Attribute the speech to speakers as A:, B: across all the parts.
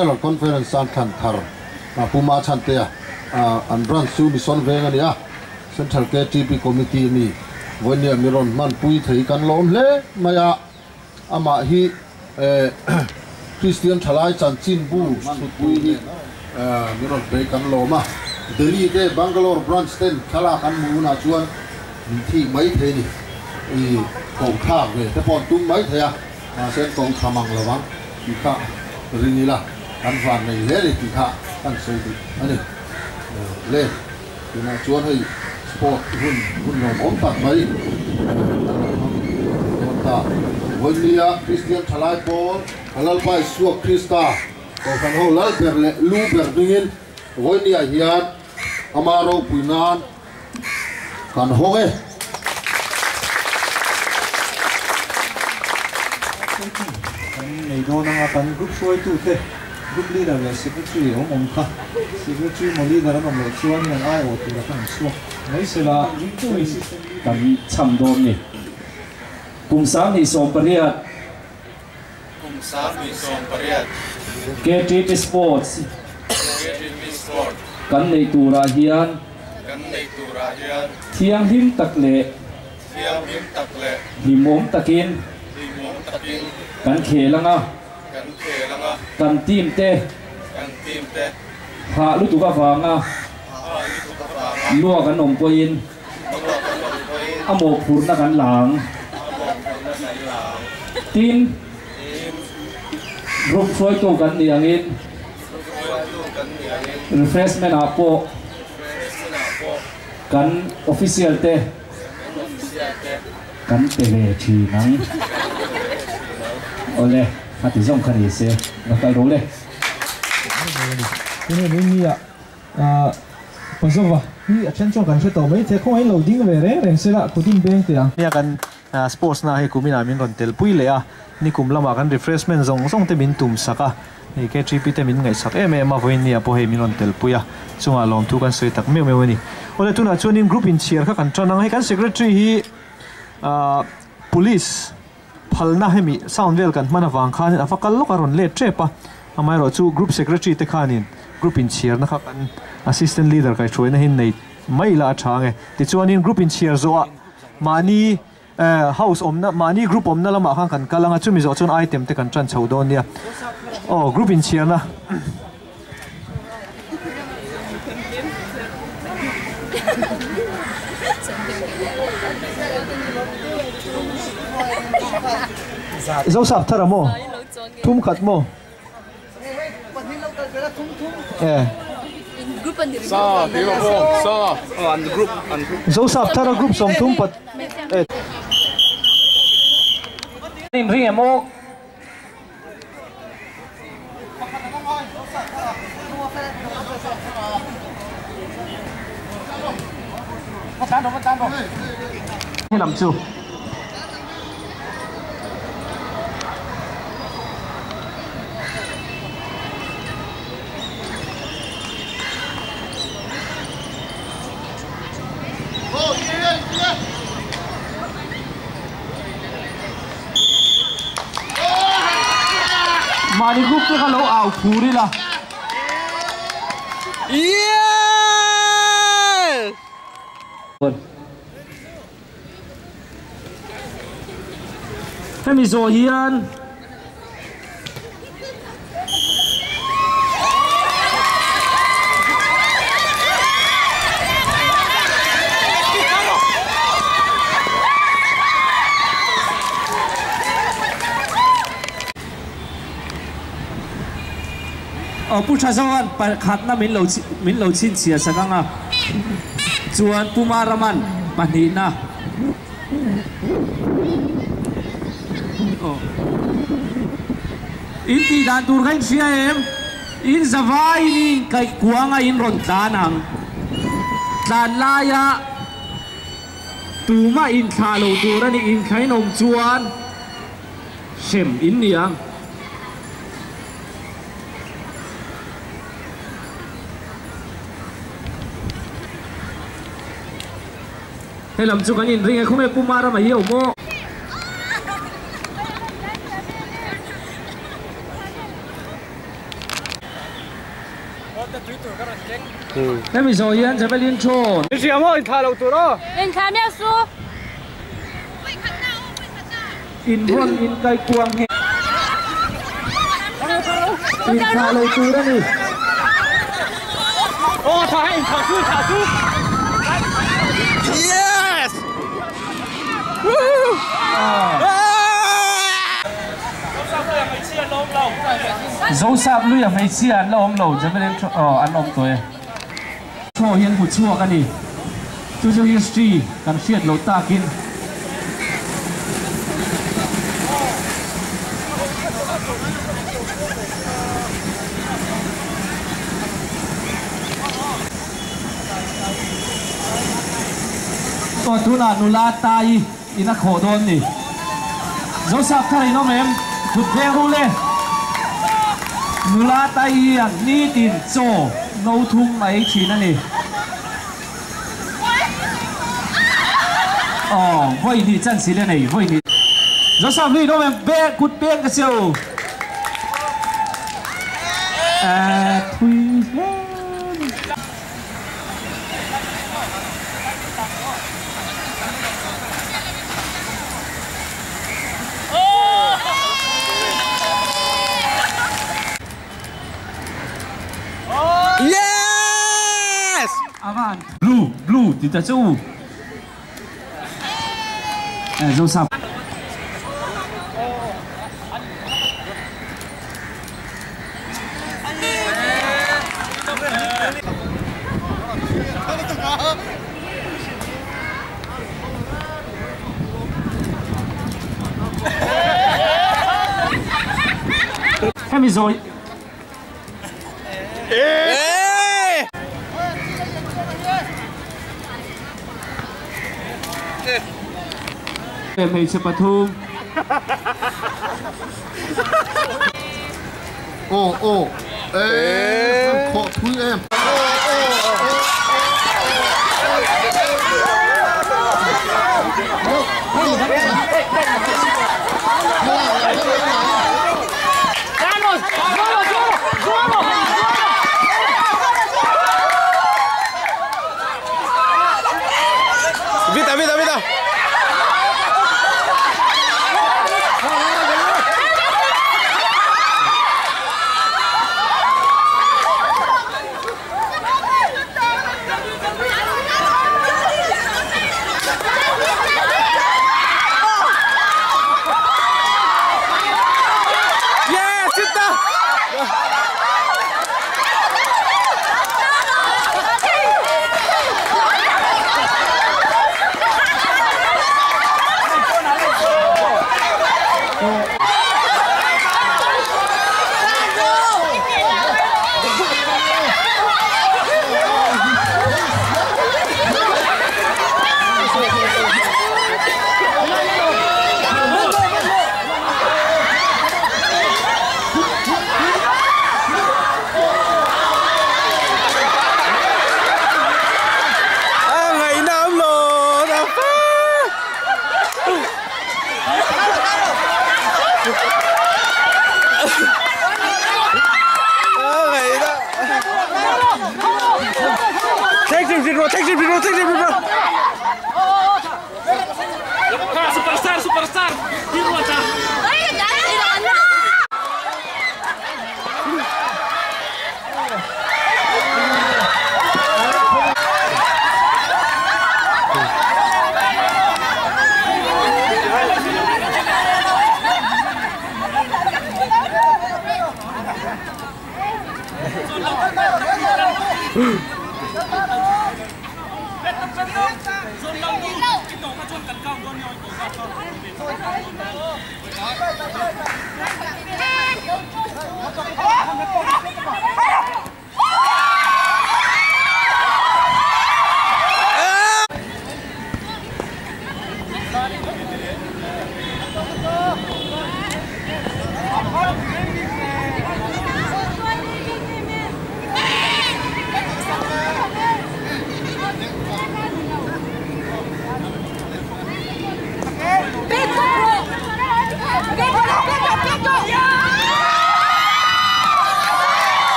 A: General Conference an thlan thar Pu Ma Chhantea an branch chu Mission Veng a ni a, Central KTP Committee mi vawinia mi rawn hmanpui thei kan lawm hle mai a, amah hi Kristian thalai chanchinbu chhutpui hi mi rawn pe kan lawm a, Delhi te Bangalore branch ten thlalak an hmuh hunah chuan min thik mai thei a ni, i koh thlak ve te pawh an tum mai thei a, mahse an koh tha mang lo vang tih kha ring ila kan van nei hle a ni tih kha kan sawi duh a ni. Le tunah chuan hei sport hun hun lawmawm tak mai kan lo hmang dawn ta. Vawinia Kristian thalai pawl a Lalpa Isua Krista Kohhran ho lal ber leh lu ber hmingin vawinia hian ama ropui nan kan hawng e.
B: Kan nei dawn anga kan group hruaitute, group leader leh secretary awm awm kha, secretary maw leader an awm loh chuanin an aiawh tura kan chhuak mai sela.
C: Kan cham dawn ni. Kum 28.
D: Kum 28.
C: KTP Sports.
D: KTP Sport.
C: Kan neih turah hian.
D: Kan neih turah hian.
C: Thianghlim tak leh.
D: Thianghlim tak leh.
C: Hlimawm takin.
D: Hlimawm takin.
C: Kan khel anga.
D: Kan khel anga.
C: Kan team te.
D: Kan team te.
C: Hah lutuk avanga.
D: Hah lutuk avanga.
C: Luak an awm pawhin.
D: Luak an awm pawhin.
C: A mawhphurhna kan la ang.
D: A mawhphurhna kan la ang.
C: Tin.
D: Tin.
C: Group hruaitu kan nih angin.
D: Group hruaitu kan nih angin.
C: Refreshment ah pawh.
D: Refreshment ah pawh.
C: Kan official te. Kan pe ve thin ang. Awle, a ti zawng kha ni se, va kal ro le.
B: Tunge mai nia Pazova hi a then chuan kan hre tawh mai the khawngaih lo ding ve reng reng sela kut in beng teh ang. Nia kan sports na hei kuminah min rawn tel pui leh a, nikum lamah kan refreshment zawng zawng te min tum sak a, hei KTP te min ngaihsak em em a, vawiin nia pawh hei min rawn tel pui a, chungah lawmthu kan sawi tak meuh meuh a ni. Awle tunah chuanin group inchhiar kha kan tan ang, hei kan secretary hi ah police phalna hemi sound vel kan hman avang khanin a va kal lawk a rawn let tep a, amaherawhchu group secretary te khanin group inchhiarna kha kan assistant leader kaihhruaina hi nei mai ila a tha ang e. Tichuanin group inchhiar zawhah mahni house awmna mahni group awmna lamah khan kan kal ang a, chumi zawh chuan item te kan tan chho dawn nia. Aw group inchhiarna. Zosap thar a maw? Thum khat maw? Zosap thar a group 30 pat.
C: In ring em aw? Helam chu. Mahni group te kha lo au phur ila. Hemi zawh hian Aw Pu Thazawan pakhatna min lo min lo chhinchhiah sak ang a, chuan Pu Maraman pahnihna. Aw. In tih dan tur kha in hria em? In zavaiin i inkaih kuang a in rawn tlan ang. Tlan laia tumah inthlah lo tur a ni, inthlah in awm chuan hrem in ni ang. He lam chu kan inring e, khawnge Pu Marama hi a awm aw. Hemi zawh hian javelin throw. In rawn in kai kuang nghe. In thlah lo tur a ni. Zosap lui a hmeichhia an la awm lo javelin throw aw an awm tawh e. Throw hi an hmu chhuak a ni. Chu chu history kan hriat loh takin. Aw tunah nula tai in a khawh dawn ni. Zosap thar in awm em? Kut veng ru le. Nula tai hian nitin chaw no thum a ei thin a ni. Aw vawi hnih chan si le nei vawi hnih. Zosap lui in awm em? Beng kut beng ka cheu. Thui hle.
D: Yes!
C: Avan blue blue ti ta chu. Zosap. Hemi zawi. Hmeichhe pathum.
A: Aw aw e khawh thui em.
D: Vita, vita, vita! Yes, Vita! A ngaihnam lo ta fa! A ngaihnam. Take him, bro. Take him, bro. Take him, bro.
C: Superstar superstar.
E: Pico!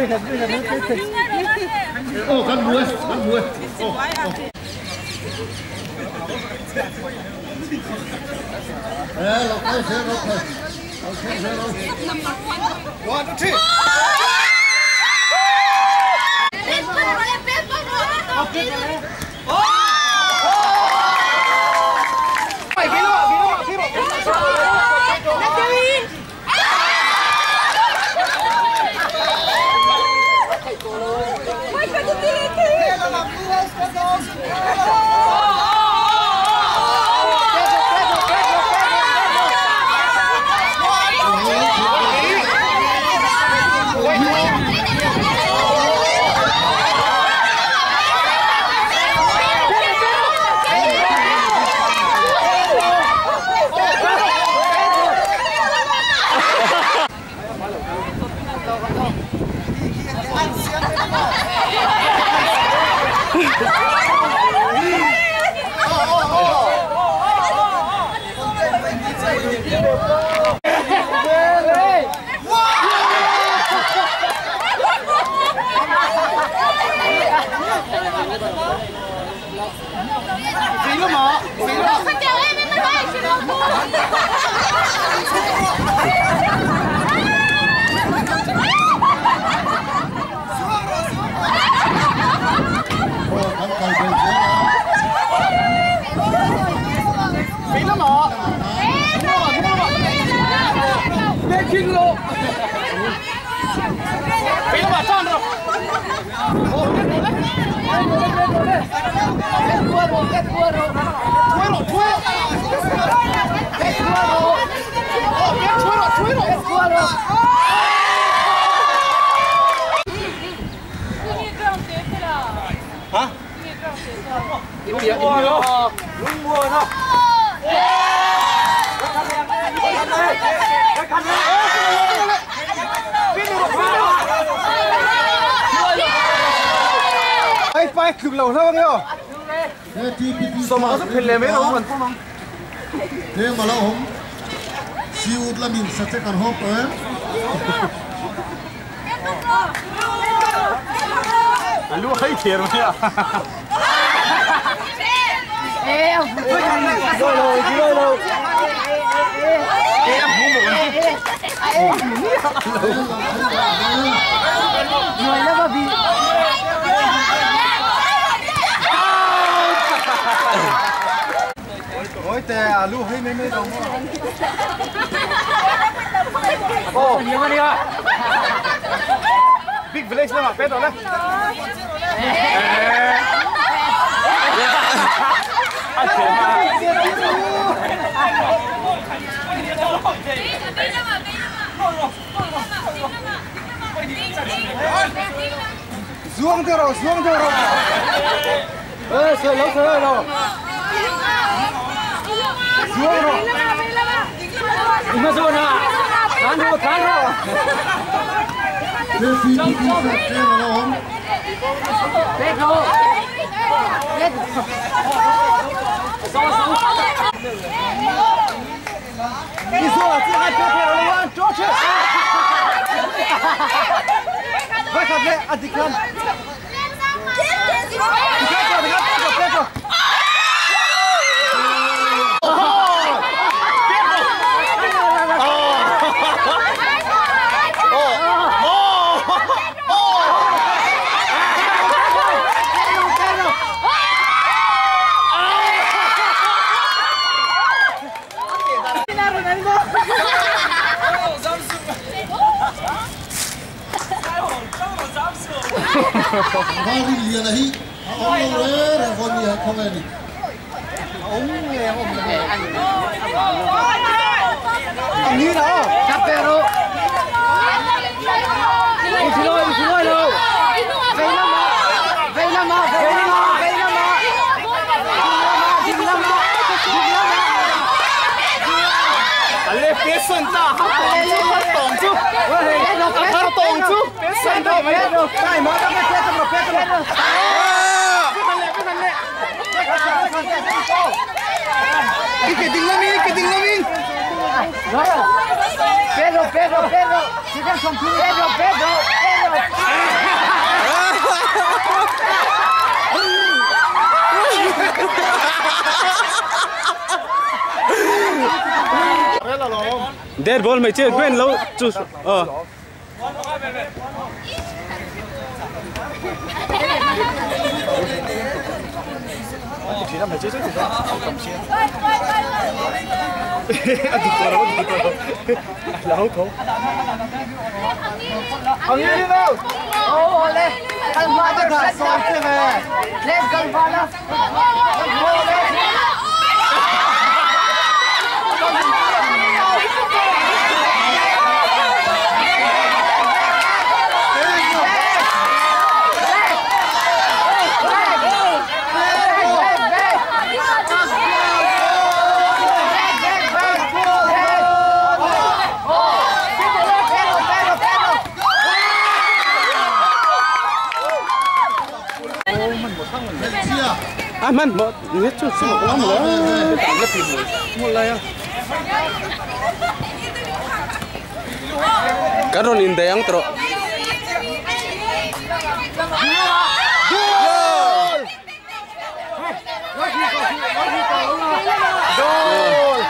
A: Aw kan hmu e, kan hmu e. Aw, aw. E, lo kal zel rawh kha. Lo thleng zel rawh.
D: One, two, three.
A: Kan kal belh zel a. Tlem a lo awm Siut lamin sachek an hawp tawh em? KTPT sat tlem a lo awm. Val Liana hi a awm lo reng reng vawn ni a khaw nge ni?
E: Dead ball mai che gwen lo chu ờ À man mo ni chu chu mo mo la pi mo la ya karon in dayang tro goal goal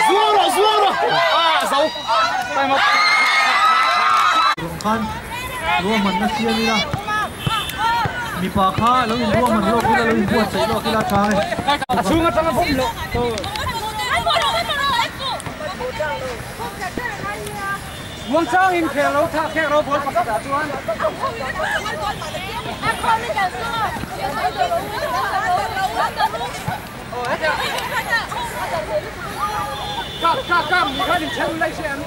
E: zoro zoro ah zau time up
B: khan ruahman na siam ila mipa kha lo in ruahman lawk ila lo in buat saih lawk ila tha nge
C: a chhung atanga vawm lo muang chang in khel lo tha khek ro ball pakhat ah chuan ka ka ka mi khan in chen lai se an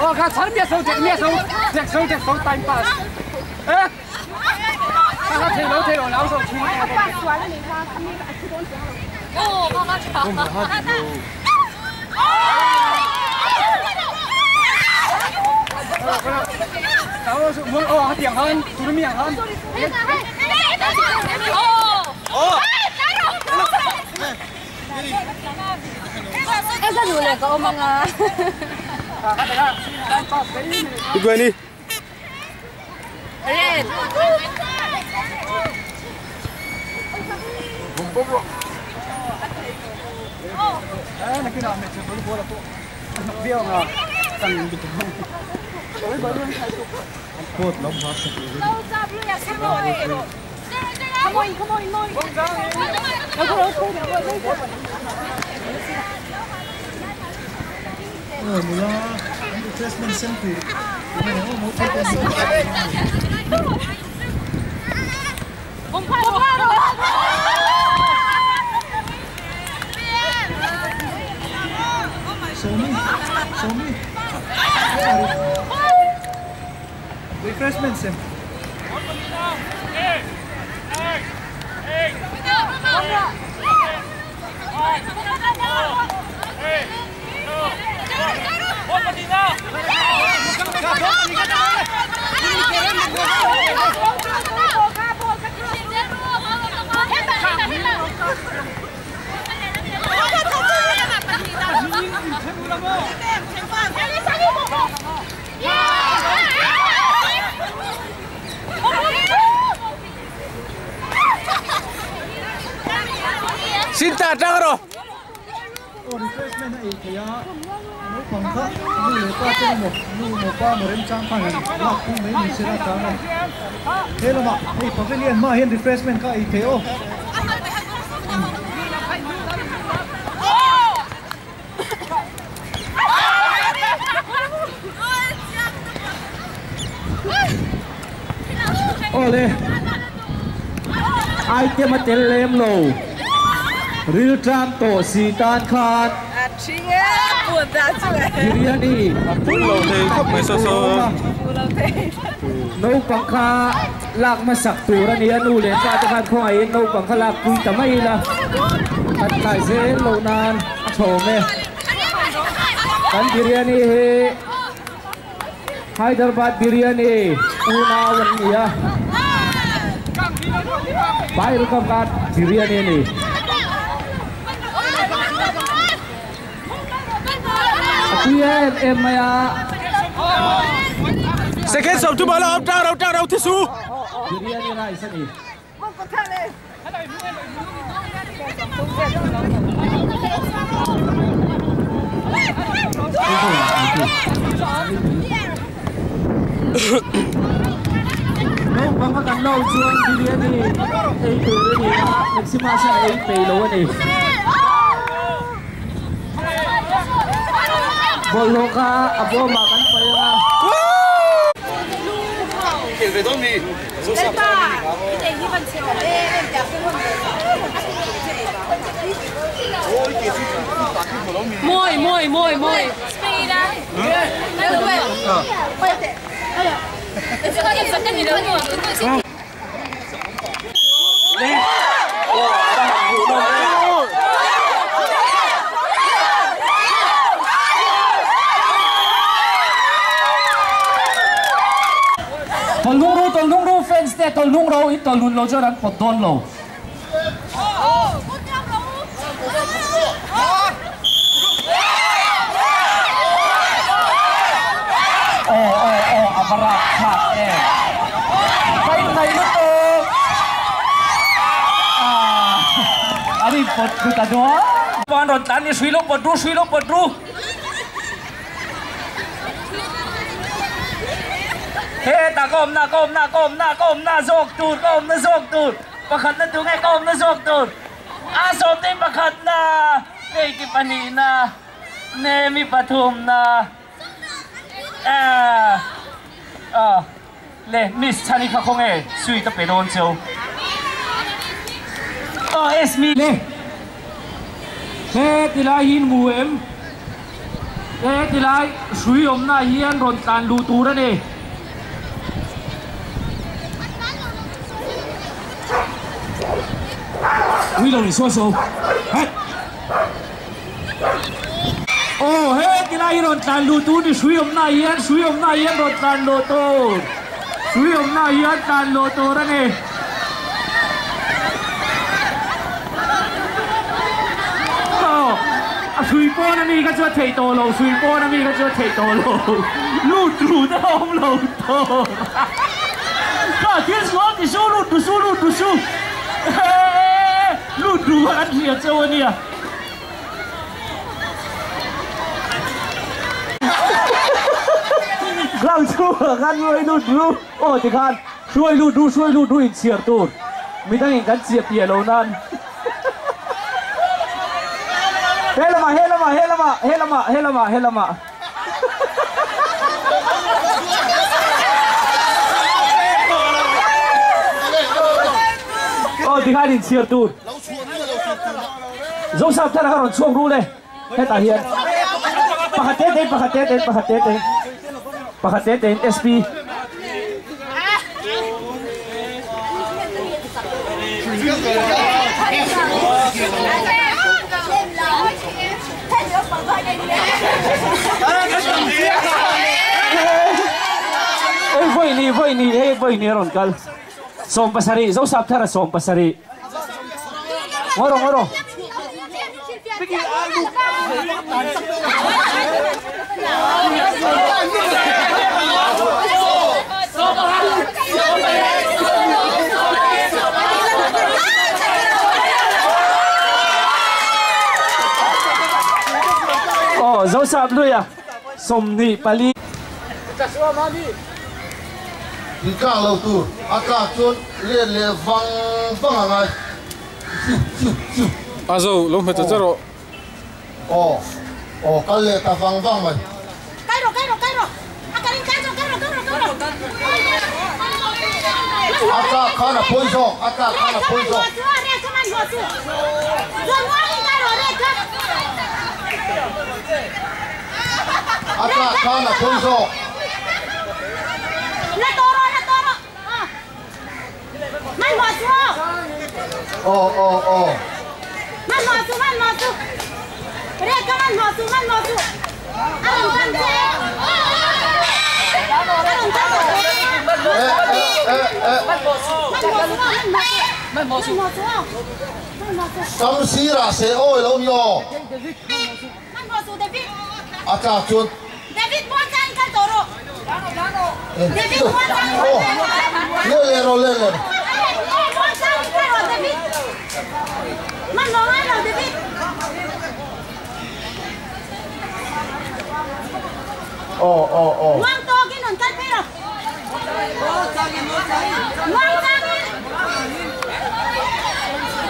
C: Oh, cái thằng mẹ sâu, mẹ sâu, đẹp sâu, đẹp sâu, time pass. Ê, cái thằng nó thầy nó lão sâu chú. Ồ, tiếng hơn, chú nó miệng hơn.
E: Đi đi.
B: Refreshment center. Somi. Refreshment center.
E: Sinta tangro.
B: Oh, refreshment ai thaya no pangkha nu le pa chen mo nu mo pa mo rem chang phang lak pu mai ni sera ta na helama hei pavilion ma hen refreshment ka ai theo
C: Ole ai te ma tel lem lo ril tram to si tan khan biryani
E: pullo thei khop mai so so
C: no pangkha lak ma sak tur ani anu le pa te khan khong ai no pangkha lak pui tamai la at lai zel lo nan a thome kan biryani he Hyderabad biryani una wan nia Bai kam ka biryani ni. Em em maya.
D: Second som tu bala out out out out su.
C: Biryani rice ni. No bang kan lo chuan biryani ei tur ni maxima sa ei pe lo ani. Bolo ka abo makan pa ya.
F: Moi moi moi moi.
C: Tol nung ro fans te tol nung ro in tol nun lo cho dan pot don lo. Oh oh oh aparat khat e. Pai nai lu to. Ah. Ani pot ku ta do. Pan ron tan ni sui lo pot ru sui lo pot ru. He ta kom na kom na kom na kom na zok tur kom na zok tur pakhat na tu ngai kom na zok tur a som te pakhat na nei ki pani na ne mi pathum na a a le miss chani kha khong e sui ta pe don cheu o es mi le he ti lai hin mu em he ti lai sui om na hian ron tlan lu tur ani. Ui lo ni so so. Oh, he ti lai ron tlan lu tu ni sui om na hian sui om na hian ron tlan lo tur. Sui om na hian tlan lo tur ani. Oh, a sui pon ani ka chu thei to lo, sui pon ani ka chu thei to lo. Lu tu da om lo to. Ka thil suo ti su lu tu su lu tu su. Lu du an hia cheu ania. Ground chu kan roi lu du o ti khan hruai lu du in chiar tur mi dang in kan chiap ye lo nan. Helama helama helama helama helama helama. O ti khan in chiar tur. Dẫu sao thế là còn chuông ru đây. Hết tại hiện. Pakhat te te. Pakhat te te SP. Ê voi ni, ê voi ni ron kal. Som pasari, dẫu sao thế là som pasari. Ngoro ngoro. Oh, dấu sạp lui à? Som ni pali.
A: Đi cả lâu tu, à cả chôn liền liền văng văng hàng ngày.
D: À rồi, lúc mà tôi rồi.
A: Ồ, ồ, cái lệ ta văng văng mày.
G: Cái rồi, cái rồi, cái rồi. À cái cái rồi, cái rồi, cái rồi, cái rồi.
A: À cả khá là phôi rồi, à cả khá là phôi rồi. À cả khá là phôi rồi. Ồ, ồ, ồ.
G: Man masu, man masu. Reka man masu, man masu. Aron tan che. Aron tan.
A: Eh, eh, eh.
G: Man masu, man masu.
A: Sam sirah seh awi lo ni aw. A tlak chuan. Le le rawh le le. Aw aw aw.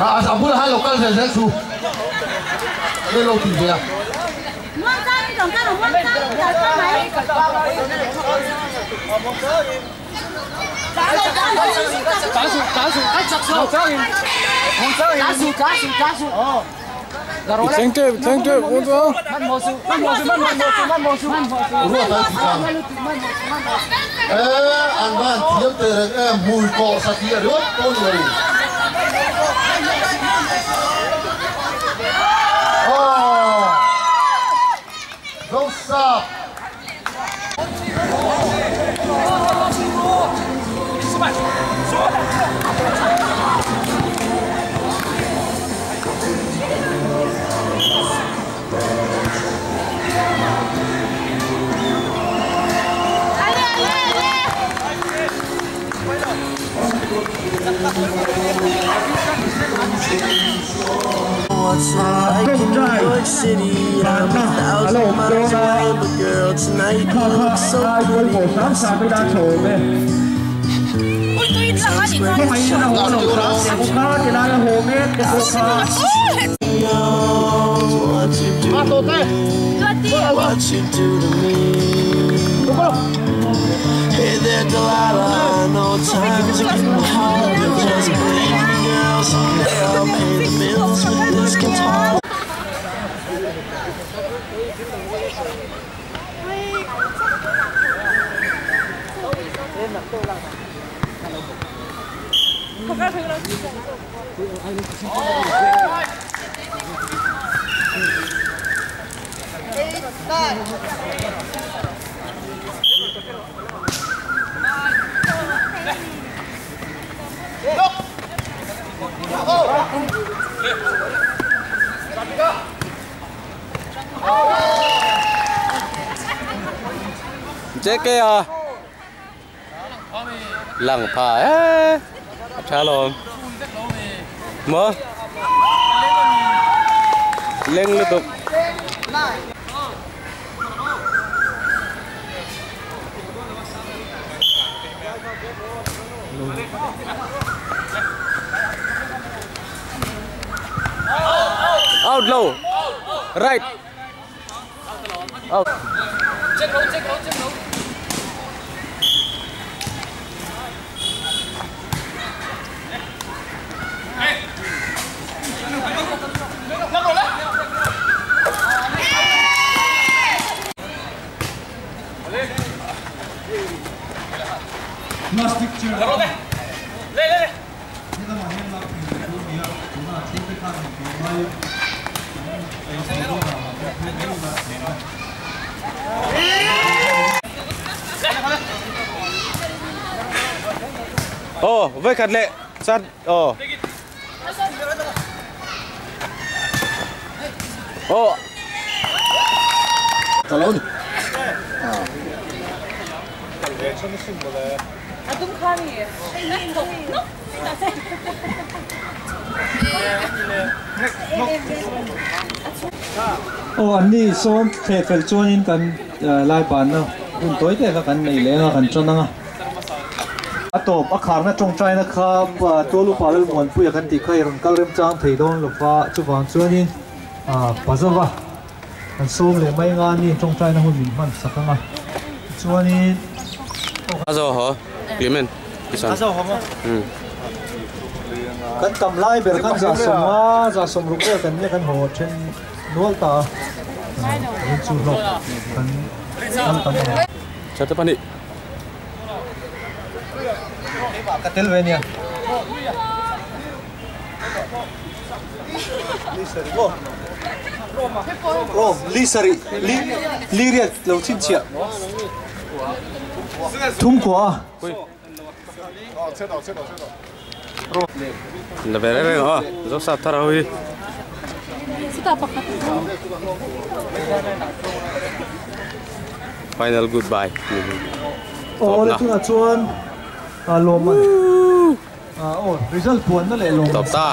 A: A bulah hian lo kal zel zel chu le lo ti ve a.
D: Thleng tep thleng tep aw chu.
A: Ruat an ti tlang. E an van thiam teh reng em hmui kawh satliah ringawt pawh ni lo. Aww Zosap.
B: Tlanna a la awm dawn a, kha kha lai pawimawh hram hram ila a tha awm e. Hmangaihna a haw lo hram teh bawk a, tilai a haw mek te pawh kha.
D: Che ke a lang pha e a tha lawm maw leng lutuk. Out low right out. Aw vawikhat leh chat aw aw.
A: Ka lo ni.
B: Aw an ni sawm thleh fel chuanin kan lai banna hun tawi te kha kan nei leh anga kan tan anga. A tawp a kharna tawngtaina kha Tualupa Lalmuanpuia kan tih kha i rawn kal remchang thei dawn lova chuvang chuanin Pazava kan sawm leh mai anga ni tawngtaina hun min hman sak anga tichuanin Kan tam lai ber khan zah sawm a, zah sawm ruk vel kan nia kan haw then nual ta a, kan chu hlawk kan kal tam ang.
D: Chate pahnih.
B: Ka tel ve nia. Rom, li sarih, li li riat lo chhinchhiah. Thum kua a.
D: La ve reng reng aw Zosap thar ho hi. Final goodbye.
B: Aw le tunah chuan lawmman aw result puanna leh lawmman
D: Tawp ta.